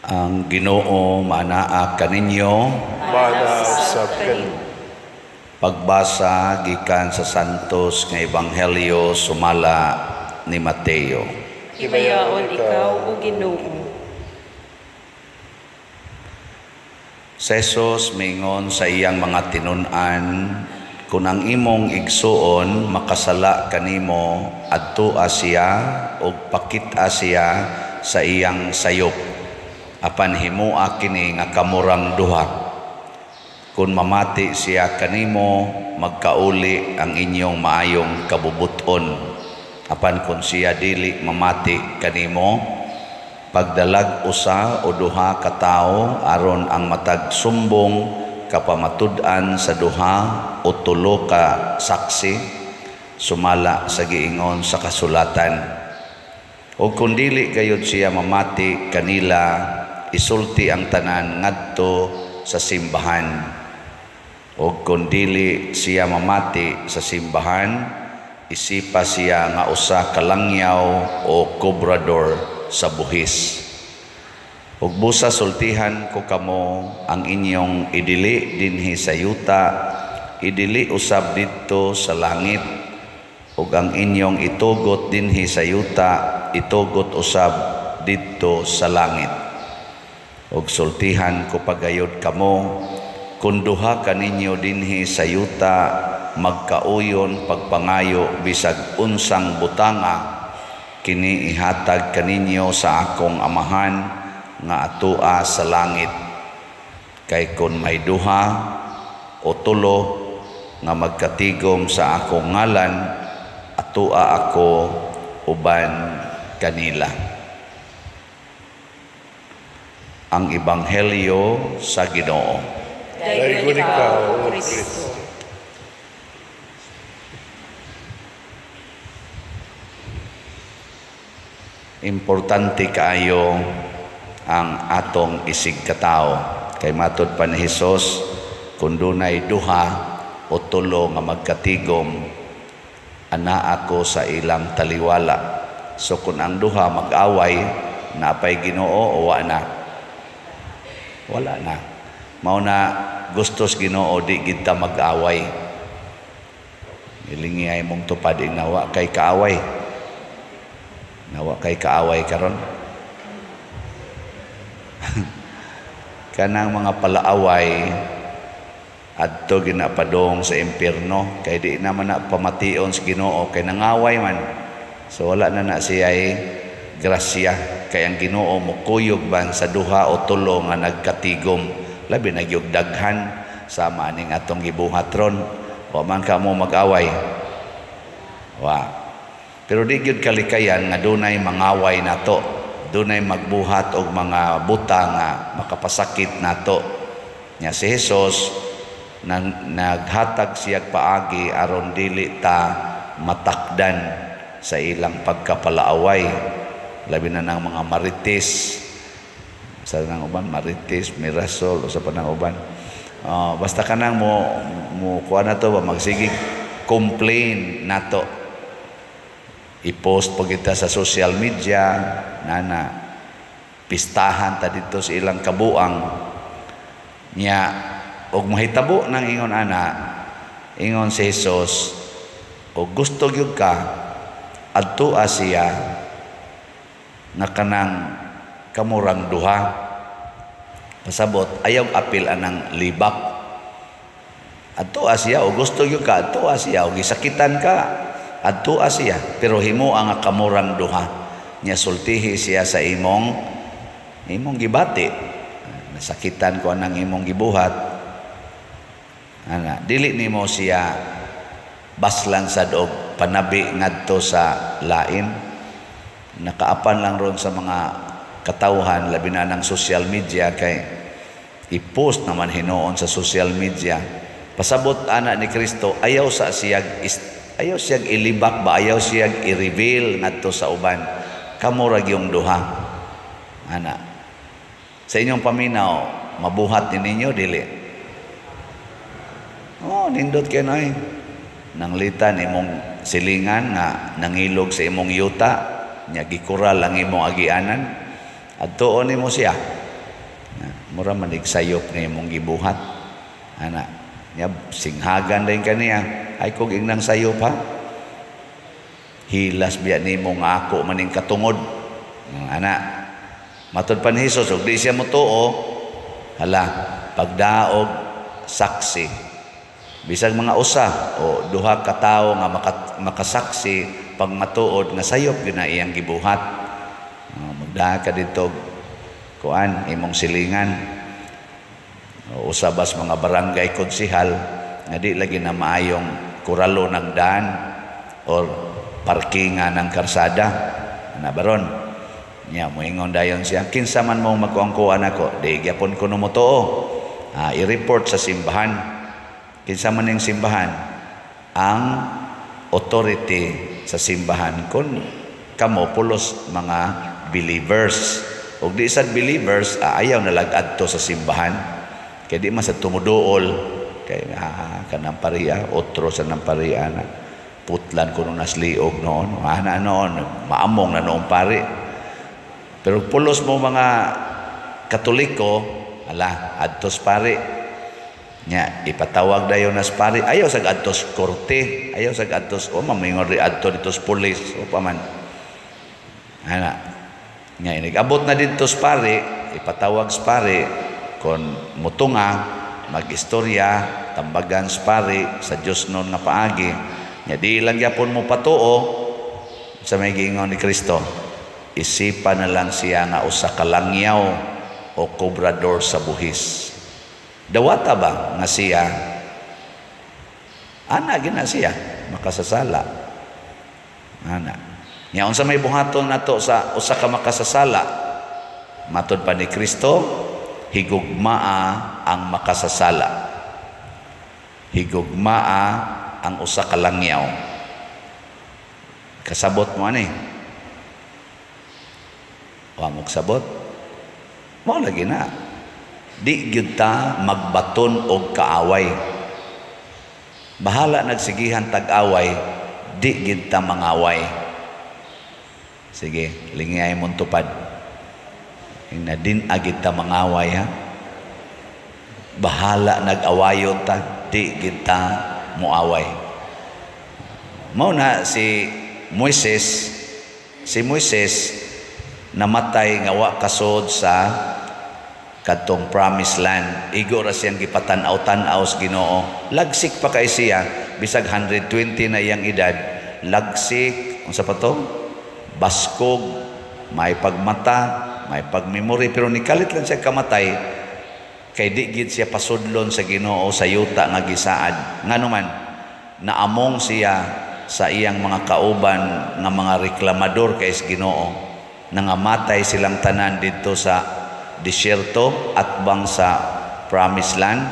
Ang Ginoo maanaa kaninyo. Maanaa usab kanimo. Pagbasa gikan sa Santos nga Ebanghelyo sumala ni Mateo. Himayaon ikaw, o Ginoo. Si Jesus mingon sa iyang mga tinun-an, kung ang imong igsuon makasala kanimo, adtoa siya ug pakit-a siya sa iyang sayop. Apan himua kini nga kamurang duha. Kung mamati siya kanimo, magkauli ang inyong maayong kabubuton. Apan kung siya dili mamati kanimo, pagdalag usa o duha ka tawo aron ang matag sumbong kapamatud-an sa duha o tulo ka saksi, sumala sa giingon sa kasulatan. O kung dili gayud siya mamati kanila, isulti ang tanan ngadto sa simbahan. O kung dili siya mamati sa simbahan, isipa siya nga usa ka langyaw o kobrador sa buhis. Ug busa sultihan ko kamo ang inyong idili dinhi sa yuta, idili usab didto sa langit, ug ang inyong itugot dinhi sa yuta, itugot usab didto sa langit. Ug sultihan ko pagayod kamo, kun duha kaninyo dinhi sa yuta magkauyon pagpangayo bisag unsang butanga, kini ihatag kaninyo sa akong Amahan nga atoa sa langit. Kay kun may duha o tulo nga magkatigom sa akong ngalan, atoa ako uban kanila. Ang Ebanghelyo sa Ginoo. Daygon ikaw, O Kristo. Importante kaayo ang atong isig katao. Kay matud pa ni Hesus, kung dunay duha o tulo nga magkatigom, anaa ako sa ilang taliwala. So kung ang duha mag-away, napay Ginoo o wa na? Wala na. Mao na gustos Ginoo di gid ta mag-away. Ilingi ay mong tupad inawa kay kaaway. Nawa kay kaaway karon. Kanang mga palaaway adto ginapadong sa impierno kay di naman na pamation sa Ginoo kay nangaway man. So wala na na siya'y grasya kay ang Ginoo mokuyog ban sa duha o tulo nga nagkatigom, labi na gyud daghan sama ning atong gibuhat ron. Wa man ka mo mag-away. Wa. Pero di gyud kalikayan nga dunay mangaway nato, dunay magbuhat og mga buta nga makapasakit nato. Nya si Jesus naghatag siyag paagi aron dili ta matakdan sa ilang pagkapalaaway, labi na ng mga marites sa nang uban, marites, mirasol o sa panang uban. Basta kanang mo kuha na to ba, magsigig complain nato, i-post pag kita sa social media nana pistahan ta dito sa ilang kabuang. Nya og mahitabo nang ingon ana, ingon si Jesus, og gusto gyud ka adtoa siya nga kanang kamurang duha. Pasabot ayaw apil anang libak. Adtoa siya og gusto gyud ka, adtoa siya og gisakitan ka, adtoa siya, pero himo ang kamurang duha. Nya sultihi siya sa imong gibati. Nasakitan ko anang imong gibuhat. Ana, dili nimo siya baslan sad og panabi ngadto sa lain. Nakaapan lang ron sa mga katawhan, labi na ng social media kay i-post naman hinuon sa social media. Pasabot ana ni Kristo, ayaw sa siyag ayaw siyag ilibak ba, ayaw siyag i-reveal ngadto sa uban. Kamo ra gyung duha. Ana. Sa inyong paminaw, mabuhat ni ninyo dili? Oh, nindot kay noy. Nanglitan imong silingan nga nangilog sa imong yuta, nya gikural ang imong agianan. Adtuon nimo siya. Mura manig sayop nga imong gibuhat. Ana, nya singhagan din kaniya. Ay kog ingnang sayop ha. Hilas biya nimo nga ako maning katungod. Ana, matod pa ni Hesus, ug di siya motuo, hala, pagdaog saksi. Bisag mga usa o duha ka tawo nga makasaksi pag matuod nga sayop gyud na iyang gibuhat. Magdaha ka didto kuan imong silingan. O, usa bas mga barangay konsihal nga di lagi na maayong kuralo ng daan or parkingan ng karsada. Ana baron? Nya moingon dayon siya, kinsa man mong magkuang-kuan ako, di gyapon ko motuo. I-report sa simbahan. Kinsa man ning simbahan, ang authority sa simbahan kun kamo pulos mga believers. Ug di sad believers, ayaw na lag adto sa simbahan. Kay di man sa tumuduol kay kanang pariya, otro sa nang pariya na putlan kuno nasliog noon. Ana noon, maamong na noong pari. Pero pulos mo mga Katoliko, ala, adtos pari. Nya ipatawag dayon nas pari, ayaw sa adtos korte, ayaw sa adtos o mamingon ri adto dito sa pulis o pa man. Ana. Nya inig-abot na didto sa pari, ipatawag sa pari kon mutunga magistorya tambagan sa pari sa Dios nun nga paagi. Nya di lang gyapon mo patuo sa may giingon ni Kristo. Isipan na lang siya nga usa ka langyaw o kobrador sa buhis. Dawata ba nga siya? Ana gina siya makasasala. Ana. Nya unsa may buhaton nato sa usa ka makasasala? Matod pa ni Kristo, higugmaa ang makasasala. Higugmaa ang usa ka langyaw. Kasabot mo ani? Wa mo kasabot? Mao lagi na. Di gyud ta magbaton og kaaway. Bahala nagsigihan tag-away, di gyud ta mangaway. Sige, lingay mong tupad. Ing din agid ta mangaway ha. Bahala nag-awayon ta, di gyud ta moaway. Mao na si Moises namatay nga wa kasod sa kadtong promised land. Igo ra siyang gipatan-aw-tan-aw sa Ginoo. Lagsik pa kay siya, bisag 120 na iyang edad, lagsik, unsa pa to? Baskog, may pagmata, may pagmemory, pero nikalit lang siya kamatay kay di gid siya pasudlon sa Ginoo sa yuta nga gisaad. Ngano man naamong siya sa iyang mga kauban nga mga reklamador kay sa Ginoo, nangamatay silang tanan didto sa disyerto at bang sa promised land.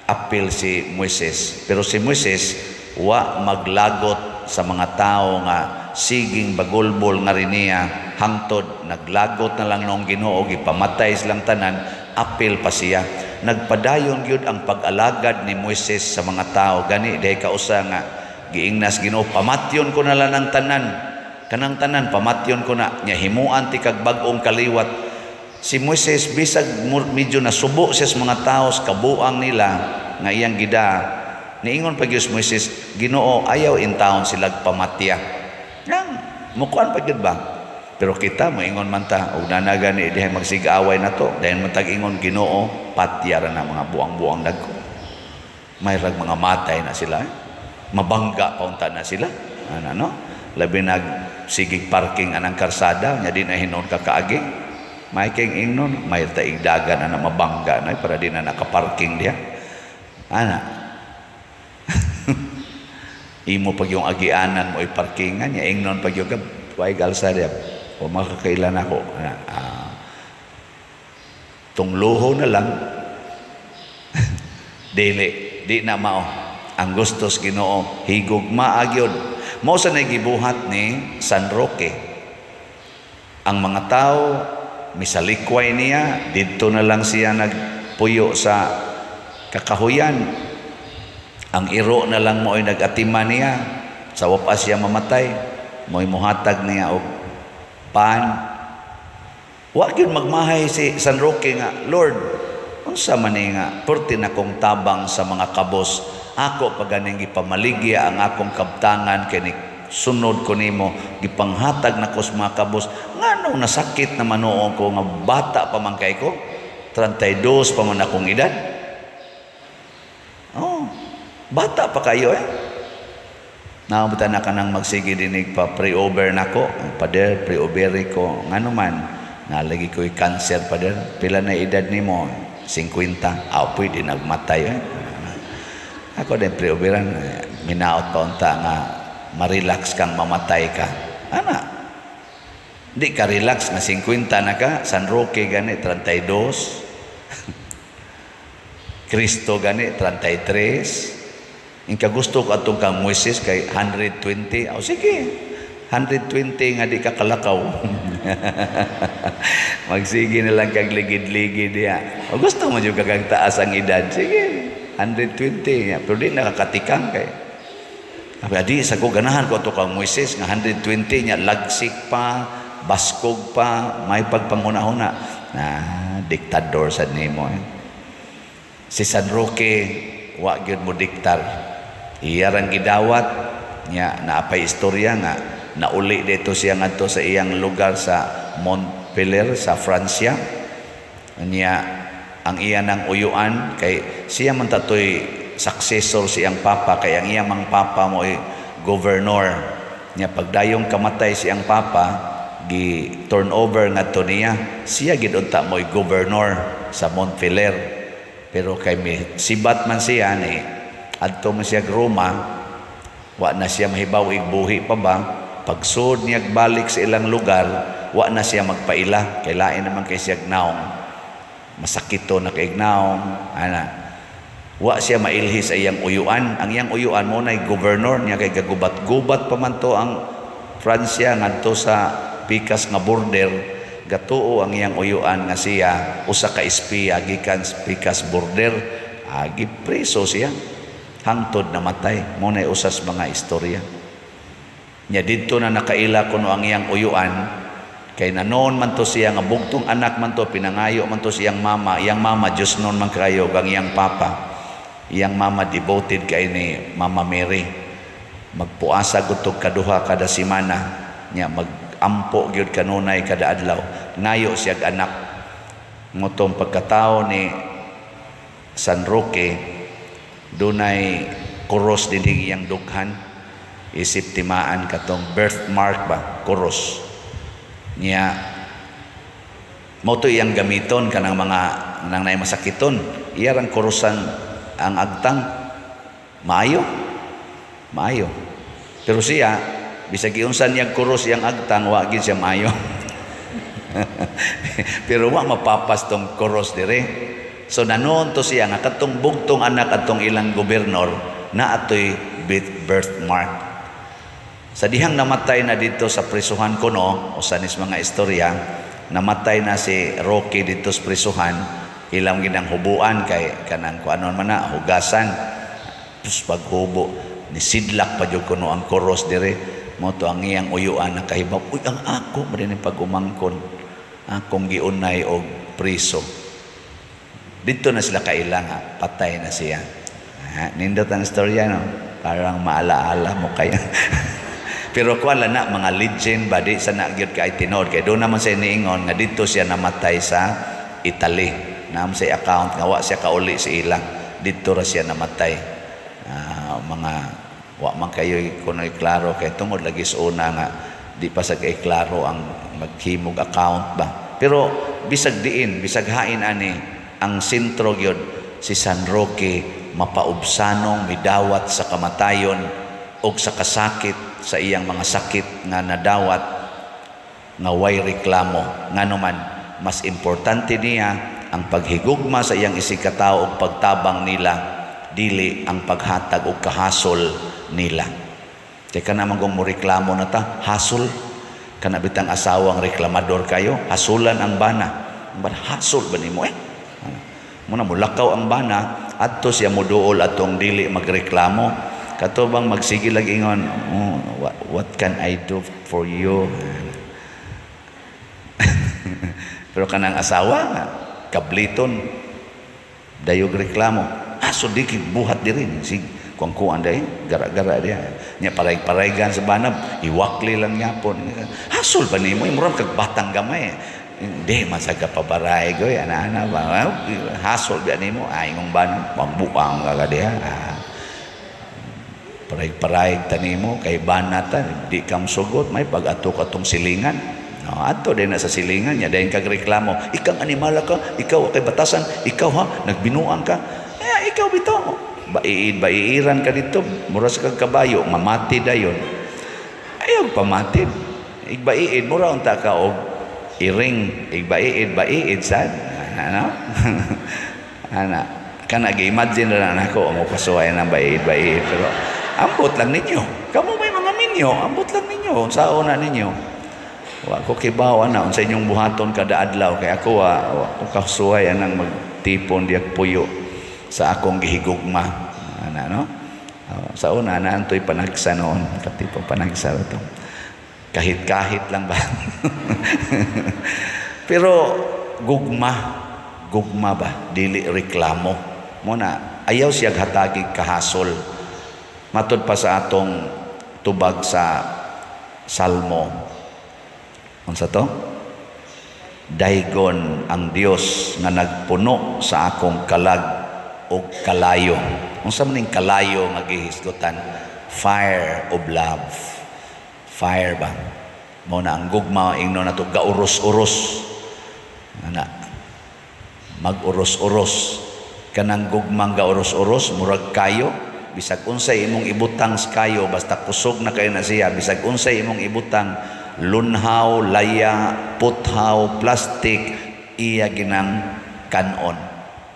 Apil si Moises, pero si Moises wa maglagot sa mga tao nga siging bagulbol nga riniya hangtod naglagot na lang noong Ginoo, gipamatay silang tanan, apil pa siya. Nagpadayon gyud ang pag-alagad ni Moises sa mga tao. Gani dahil kausa nga giingnas Ginoo, pamatyon ko na lang ang tanan, kanang tanan pamatyon ko na, nya himuan ti kag bag-ong kaliwat. Si Moises bisag medyo nasubo siya sa mga tao sa kabuang nila nga iyang gida, niingon pa gyud si Moises, Ginoo, ayaw intawon silag pamatya. Nang mukuan pa gyud ba? Pero kita moingon man ta, og nanaga ni diha magsigaway na to, dahil man tag-ingon Ginoo, patya ra na mga buang-buang dagko. May rag mga matay na sila, eh. Mabangga pa unta na sila. Ano no? Labi nag sigig parking anang karsada, nya di na hinon ka kaagi. May king ingnon, may taigdagan ana mabangga na para di na nakaparking diha. Ana. Imo pag yung agianan mo iparkingan nya ingnon pag yung way galsa diha. O makakailan ako. Ana, tungluho na lang. Dili, di na mao. Ang gustos Ginoo higugmaa gyud. Mao sa nagibuhat ni San Roque. Ang mga tao misalikway niya, didto na lang siya nagpuyo sa kakahuyan. Ang iro na lang mo'y nag-atima niya, sa wapas siya mamatay, mo'y muhatag niya og pan, Wa gyud magmahay si San Roque nga, "Lord, unsa man ni nga perti na kong tabang sa mga kabos, ako pa ganing gipamaligya ang akong kabtangan kay ni sunod ko nimo, gipanghatag nako sa mga kabos, nganong nasakit na manuo ko nga bata pa man kay ko, 32 pa man akong edad?" Oh, bata pa kayo eh. Nabutan na ka nang magsige dinig pa pre-over nako, "Pader, pre-over ko." "Ngano man?" "Nalagi ko'y cancer, pader." "Pila na edad nimo?" "50." "Ah, pwede nagmatay eh." Ako din pre-overan, minaot pa unta nga ma-relax kang mamatay ka. Ana. Di ka relax nga 50 na ka, San Roque gani 32. Kristo gani 33. Inka gusto ko atong kang Moises kay 120. O sige. 120 nga di ka kalakaw. Magsige na lang kag ligid-ligid diya. O gusto mo jud kag taas ang edad. Sige. 120. Pero di nakakatikang kay. Abi adi sa ko ganahan ko ato kang Moises nga 120 nya lagsik pa, baskog pa, may pagpanghuna-huna. Na diktador sad nimo eh. Si San Roque wa gyud mo diktar. Iya rang gidawat nya naapay istorya nga nauli dito siya ngadto sa iyang lugar sa Montpellier sa Francia. Nya ang iya nang uyuan kay siya man tatoy successor sa iyang papa kay ang iyang mang papa mo ay governor. Nya pagdayong kamatay siyang papa, gi turn over ngadto niya, siya gid unta mo'y governor sa Montpellier. Pero kay may sibat man siya ni adto man siya Roma, wa na siya mahibaw igbuhi pa ba. Pagsud niya balik sa ilang lugar, wa na siya magpaila kay lain naman kay siya naong masakito na kay naong ana. Wa siya mailhi sa iyang uyuan. Ang iyang uyuan mo nay governor niya kay gagubat-gubat pa man to ang Francia ngadto sa pikas nga border. Gatuo ang iyang uyuan nga siya usa ka espiya gikan sa pikas border. Agi preso siya hangtod namatay. Mo nay usas mga istorya nya. Didto na nakaila kuno ang iyang uyuan kay nanoon man to siya nga bugtong anak man to, pinangayo man to siyang mama. Iyang mama Diyos noon man kayo ang iyang papa. Iyang mama devoted kay ni Mama Mary, magpuasa gud kaduha kada semana nya, magampo gyud kanunay kada adlaw, ngayo siya anak. Ngotong pagkatao ni San Roque, dunay kuros dinhi iyang dughan, isip timaan katong birthmark ba, kuros niya. Mo to iyang gamiton kanang mga nang nay masakiton, iya rang kurusan ang agtang, maayo maayo. Pero siya, bisag giunsan niyang kuros iyang agtang, wa gid siya maayo. Pero wa mapapas tong kuros dire. So nanoon to siya nga katong bugtong anak atong ilang gobernador na atoy birthmark. Sa dihang namatay na dito sa prisuhan kuno, o sa nis mga istorya, namatay na si Roque dito sa prisuhan, ilang ginang hubuan kay kanang kuanon man na hugasan. Tapos paghubo ni sidlak pa jud kuno ang kuros dire. Mo to ang iyang uyuan nakahibaw, "Uy, ang ako man din pag-umangkon, akong giunay og priso." Dito na sila kaila nga patay na siya. Ha, nindot ang istorya, no? Parang maalaala mo kaya. Pero kuan na mga legend ba, di sa na gyud kay tinuod kay doon naman sa niingon nga dito siya namatay sa Italy. Naam sa account nga wa siya kauli sa ilang. Dito ra siya namatay. Mga wa man kayo kunoy klaro kay tungod lagi sa una nga di pa sa kay klaro ang maghimog account ba. Pero bisag diin, bisag hain ani ang sentro gyud si San Roque mapaubsanong midawat sa kamatayon og sa kasakit sa iyang mga sakit nga nadawat nga way reklamo. Ngano man, mas importante niya ang paghigugma sa iyang isigkatao og pagtabang nila, dili ang paghatag og kahasol nila. Kay kana man kung moreklamo na ta, hasol kana bitang asawang reklamador kayo, hasulan ang bana. Ang bana, hasol ba nimo eh? Muna mulakaw ang bana, adto siya moduol atong dili magreklamo. Kato bang magsige lang ingon, "Oh, what can I do for you?" Pero kanang asawa kabliton, dayog reklamo. Ah, so di buhat diri sig kuang kuan day, gara-gara diya. Nya paray-paraygan sa banab, iwakli lang yapon. Hasol ba nimo, murag kag batang gamay. Hindi man sa kapabaray goy, ana-ana ba. Hasol ba nimo, ay ingong banab, pambuang ka diha. Ah. Paray-paray tanimo kay banata, di kam sugot, may pag-ato katong silingan. No, adto din na sa silingan niya, dayon kag reklamo, ikang animala ka, ikaw kay batasan, ikaw ha, nagbinuang ka. Eh, ikaw bitaw. Baiid, baiiran ka dito, mura sa kag kabayo, mamati dayon. Ayaw pamatid. Igbaiid, mura unta ka og iring, igbaiid, baiid sad. Ano? Ana, kana gi-imagine na nako mo kasuway ng baiid, baiid, pero ambot lang ninyo. Kamo may mga minyo, ambot lang ninyo, unsaon na ninyo. Wa ko kibaw ana unsa inyong buhaton kada adlaw kay ako wa ko kasuway anang magtipon diak puyo sa akong gihigugma. Ana no? Sa una na antoy panagsa noon, katipon panagsa to. Kahit-kahit lang ba. Pero gugma, gugma ba, dili reklamo. Mo na ayaw siya hatagig kahasol. Matud pa sa atong tubag sa Salmo. Unsa to? Daygon ang Dios nga nagpuno sa akong kalag og kalayo. Unsa man ning kalayo nga gihisgutan? Fire of love. Fire ba? Mao na ang gugma ingnon nato gauros-uros. Ana. Mag-uros-uros. Kanang gugmang gauros-uros murag kayo, bisag unsay imong ibutang sa kayo basta kusog na kayo na siya, bisag unsay imong ibutang lunhaw, laya, puthaw, plastic, iya ginang kanon.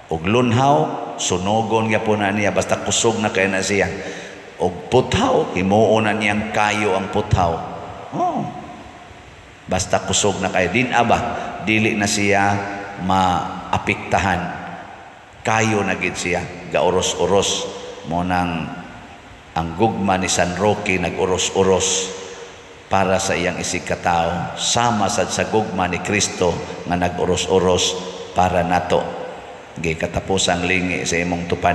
Og lunhaw, sunogon gyapon na niya basta kusog na kay na siya. Og puthaw, himuon na niyang kayo ang puthaw. Oh. Basta kusog na kayo din aba, dili na siya maapektahan. Kayo na gid siya, gauros-uros. Mo nang ang gugma ni San Roque nag-uros-uros para sa iyang isig katao, sama sad sa gugma ni Kristo nga nag-uros-uros para nato. Gi katapusang lingi sa imong tupad.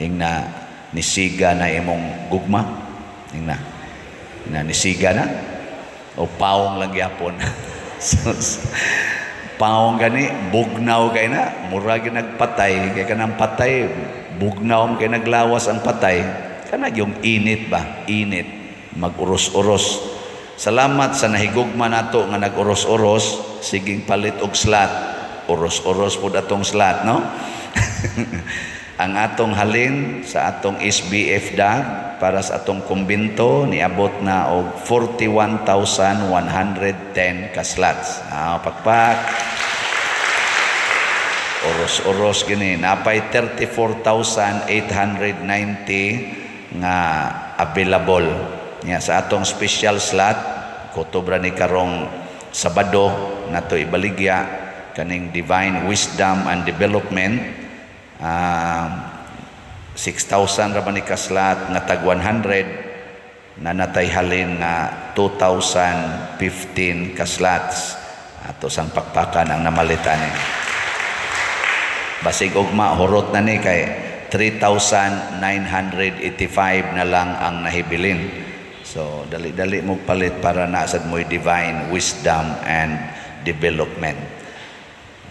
Ingna nisiga na imong gugma. Ingna na nisiga na o paong lang gyapon. Paong gani bugnaw kay na, mura gyud nagpatay kay kanang patay bugnaw kay naglawas ang patay. Kana yung init ba? Init, mag-uros-uros. Salamat sa nahigugma nato nga nag-uros-uros, siging palit og slot. Uros-uros pud atong slot, no? Ang atong halin sa atong SBF dag para sa atong kumbinto niabot na og 41,110 ka slots. Ah, pakpak. Uros-uros gini, napay 34,890 nga available. Nya sa atong special slot kutubra ni karong Sabado nato ibaligya kaning Divine Wisdom and Development, 6,000 ra man ni ka slot nga tag 100 na natay halin nga 2,015 ka slots. Ato sang pakpakan ang namalitan ni. Basig ugma hurot na ni kay 3,985 na lang ang nahibilin. So dali-dali mo palit para nasad mo'y Divine Wisdom and Development.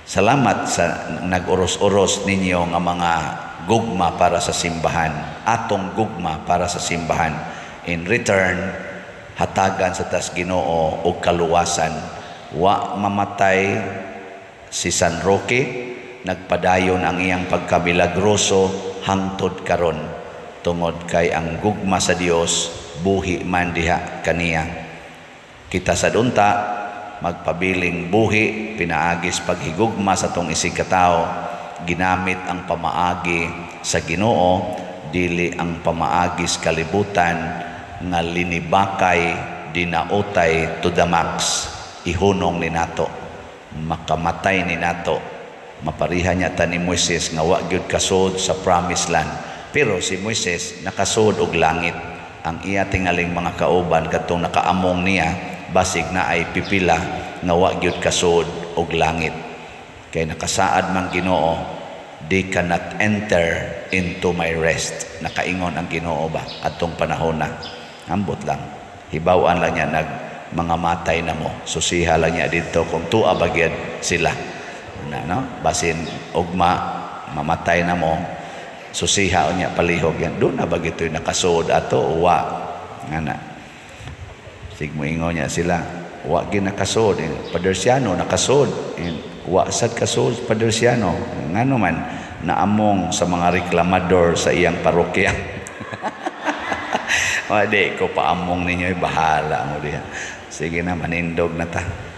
Salamat sa nag-uros-uros ninyo nga mga gugma para sa simbahan, atong gugma para sa simbahan. In return, hatagan sa tas Ginoo og kaluwasan. Wa mamatay si San Roque, nagpadayon ang iyang pagkamilagroso hangtod karon tungod kay ang gugma sa Dios buhi man diha kaniya. Kita sa dunta magpabiling buhi pinaagis paghigugma sa tong isig katao, ginamit ang pamaagi sa Ginoo, dili ang pamaagi sa kalibutan nga linibakay dinautay to the max. Ihunong ni nato, makamatay ni nato. Mapariha niya ta ni Moises nga wa gyud kasud sa promised land, pero si Moises nakasud og langit. Ang iya tingaling mga kauban katong nakaamong niya basig na ay pipila nga wa gyud kasud og langit. Kay nakasaad man Ginoo, "They cannot enter into my rest." Nakaingon ang Ginoo ba atong panahon na. Ambot lang. Hibaw-an lang niya nag mga matay na mo. Susiha lang niya dito kung tuwa ba gyud sila. Na, no? Basin ugma mamatay na mo, susiha niya palihog yan. Doon na ba gito'y nakasuod ato? Wa. Nga na. Sig mo ingon niya sila, wa gyud nakasuod. Padersiano nakasuod. Wa sad kasuod Padersiano. Ngano man naamong sa mga reklamador sa iyang parokya. Wa di ko paamong ninyo, bahala mo diha. Sige na, manindog na ta.